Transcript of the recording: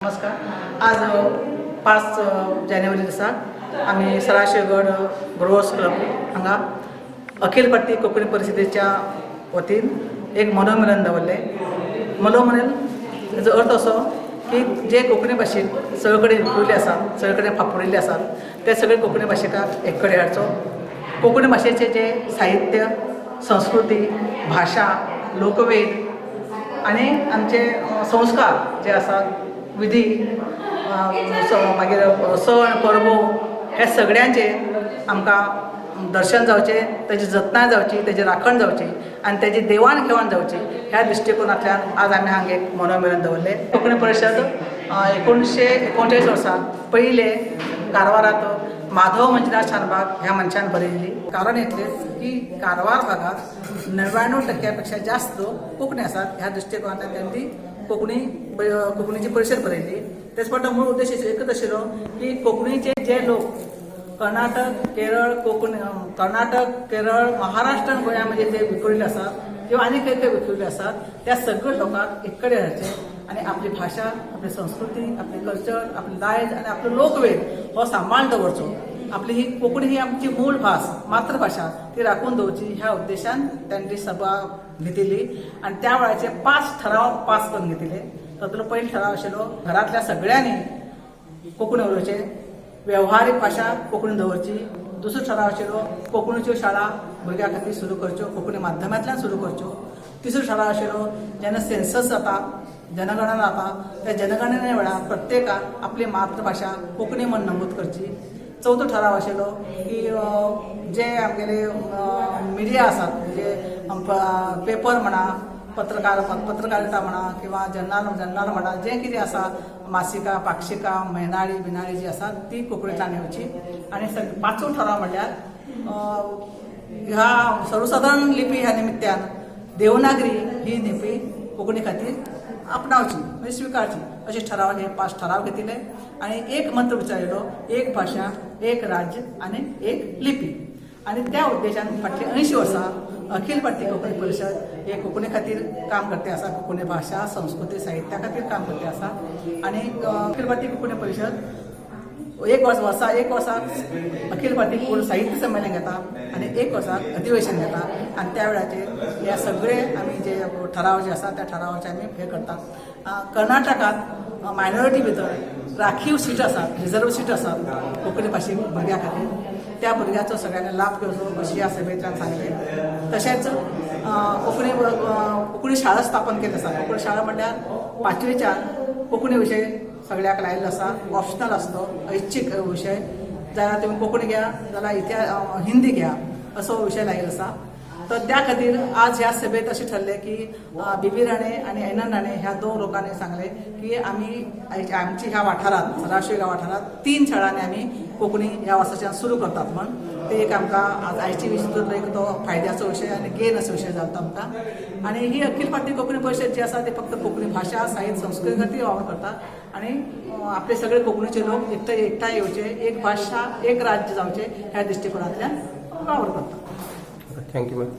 नमस्कार. आज 5 जानेवारी दिसा आमी सदाशिवगड ग्रोवर्स क्लब हांगा अखिल भारतीय कोंकणी परिशदेच्या वतीन एक मनोमिलन दवरलें. मनोमिलन हेजो अर्थ असो की जे कोंकणी भाशेक सगळे कडेन विखुरिल्ले आसात, सगळे कडेन फाफुडिल्ले आसात, ते सगळे कोंकणी भाशेकाक एक कडेन हाडचो. कोंकणी भाशेचें जें साहित्य, संस्कृती, भाशा, लोकवेद आनी आमचे संस्कार जे आसात, विधी, मागीर सण परबो, हे सगळ्यांचे आमकां दर्शन जावचें, तेजी जतनाय जावची, तेजी राखण जावची आनी तेजी देवाण घेवाण जावची, ह्या दृश्टिकोनांतल्यान आज आमी हांगा एक मनोमिलन दवरलें. कोंकणी परिशद 1939 वर्सा पयले कारवारांत माधव मंजुनाथ शानभाग ह्या मनशान बरयल्ली. कारण इतलेंच की कारवार भागात 99 टक्क्या पेक्षा जास्त लोक कोंकणी आसात. ह्या दृश्टिकोनांतल्यान त्यांनी ती कोंकणीची परिशद बरयली. तेच फाटलो मूळ उद्देश एकच आशिल्लो की कोंकणीचे जे लोक कर्नाटक, केरळ, कोंकण, कर्नाटक, केरळ, महाराष्ट्र आनी गोंया मध्ये जे विखुरिल्ले आसात किंवा आनी खंय खंय विखुरिल्ले आसात, त्या सगळ्या लोकांक एक कडेन हाडचे आनी आपली भाशा, आपली संस्कृती, आपली कल्चर, आपली दायज आनी आपलो लोकवेद हो सांबाळून दवरचो. आपली ही कोंकणी ही आमची मूळ भास, मातृभाशा, ती राखून दवरची, ह्या उद्देशान तांणी ती सभा घेतिल्ली आनी त्या वेळाचे पांच ठराव पास करून घेतिल्ले. तातूंतलो पयलो ठराव आशिल्लो, घरांतल्या सगळ्यांनी कोंकणी उलोवचें, वेव्हारीक भाशा कोंकणी दवरची. दुसरो ठराव आशिल्लो, कोंकणीच्यो शाळा भुरग्यां खातीर सुरू करच्यो, कोंकणी माध्यमांतल्यान सुरू करच्यो. तिसरो ठराव आशिल्लो, जेन्ना सेन्सस जाता, जनगणना जाता, त्या जनगणने वेळार प्रत्येकान आपली मातृभाशा कोंकणी म्हण नमूद करची. चवथो ठराव आशिल्लो की जे आमगेले मिडिया आसात, म्हणजे पेपर म्हणा, पत्रकारिता म्हणा किंवा जर्नल म्हणा, जें कितें आसा, मासिका, पाक्षिका, म्हयनाळी बिनाळी जी आसात, ती कोंकणींतल्यान येवची. आनी पांचवो ठराव म्हणल्यार ह्या सर्वसाधारण लिपी ह्या निमित्यान देवनागरी ही लिपी कोंकणी खातीर आपणावची, म्हणजे स्विकारची, अशे ठराव, हे पांच ठराव घेतिल्ले. आनी एक मंत्र उच्चारिल्लो, एक भाशा, एक राज्य आनी एक लिपी. आनी त्या उद्देशान फाटलीं 80 वर्सां अखिल भारतीय कोंकणी परिशद हे कोंकणी खातीर काम करते आसा, कोंकणी भाशा, संस्कृती, साहित्या खातीर काम करते आसा. आनी अखिल भारतीय कोंकणी परिशद एक वर्स वर्सा एक वर्साक अखिल भारतीय कोंकणी साहित्य संमेलन घेता आनी एक वर्साक अधिवेशन घेता. आनी त्या वेळाचेर ह्या सगळे आमी जे ठराव जे आसा, त्या ठरावाचे आमी हे करतात. कर्नाटकात मायनॉरिटी भितर राखीव सीट आसात, रिजर्व सीट आसात कोंकणी भाशेक भुरग्यां खातीर. त्या भुरग्याचो सगळ्यांनी लाभ घेवचो, अशी ह्या सभेंतल्यान सांगलें. तशेंच कोंकणी शाळा स्थापन केल्ली आसा. कोंकणी शाळा म्हणल्यार पांचवेच्यान कोंकणी विशय सगळ्याक लायिल्लो आसा. ऑप्शनल आसतो, ऐच्छिक विशय. जाल्यार तुमी कोंकणी घ्या, जाल्यार इतिहास, हिंदी घ्या, असो विशय लायिल्लो आसा. तर त्या खातीर आज ह्या सभेत अशें ठरलें की बीबी राणे आनी एनन राणे ह्या दोन लोकांनी सांगलें की आमी आमची ह्या वाठारांत, सदाशिव वाठारांत तीन शाळांनी आमी कोंकणी ह्या वर्साच्यान सुरू करतात म्हण. ते एक आमकां आज आयची विशय एक तो फायद्याचो विशय आनी गेन असो विशय जाता आमकां. आनी ही अखिल भारतीय कोंकणी परिशद जी आसा, ती फक्त कोंकणी भाशा, साहित्य, संस्कृती खातीर वावर करता. आनी आपले सगळे कोंकणीचे लोक एकठांय एकठांय येवचे, एक भाशा, एक राज्य जावचे, ह्या दृश्टिकोनांतल्यान वावर करता. Thank you ma'am.